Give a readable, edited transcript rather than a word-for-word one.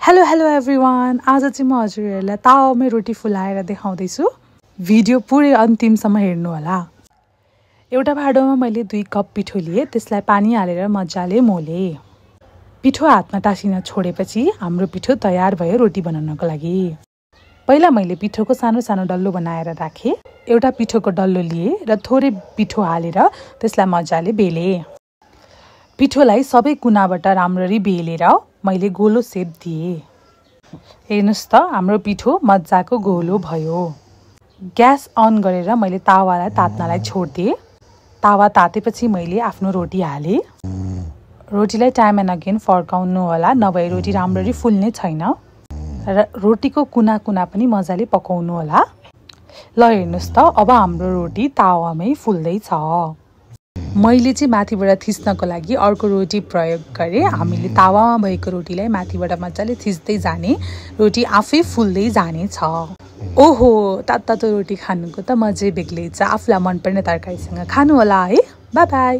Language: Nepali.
Hello everyone. आज चाहिँ म हजुरहरूलाई तावामै रोटी फुलाएर देखाउँदैछु। भिडियो पुरै अन्तिमसम्म हेर्नु होला। एउटा भाँडोमा मैले 2 कप पिठो लिए, त्यसलाई पानी हालेर मजाले मोले। पिठो हातमा टाँसिन छोडेपछि हाम्रो पिठो तयार भयो रोटी बनाउनको लागि। पहिला मैले पिठोको सानो सानो डल्लो बनाएर राखे। एउटा पिठोको डल्लो लिए र थोरै पिठो हालेर त्यसलाई मजाले बेले। पिठोलाई सबै कुनाबाट राम्ररी बेलेर मैले गोलो सेप दिए। हेर्नुस् त हाम्रो पिठो मजाको गोलो भयो। ग्यास अन गरेर मैले तावालाई तात्नलाई छोड्दिए। तावा तातेपछि मैले आफ्नो रोटी हाले। रोटीलाई टाइम एन्ड अगेन फर्काउनु होला, नभए रोटी राम्ररी फुल्ने छैन। र रोटीको कुना कुना पनि मजाले पकाउनु होला। ल हेर्नुस् त, अब हाम्रो रोटी तावामै फुल्दै छ। मैले चाहिँ माथिबाट थिच्नको लागि अर्को रोटी प्रयोग गरे। हामीले तावामा भएको रोटीलाई माथिबाट मजाले थिच्दै जाने, रोटी आफै फुल्दै जाने छ। ओहो, तातो रोटी खानुको त मजै बेग्लै छ। आफूलाई मनपर्ने तरकारीसँग खानु होला है। By by.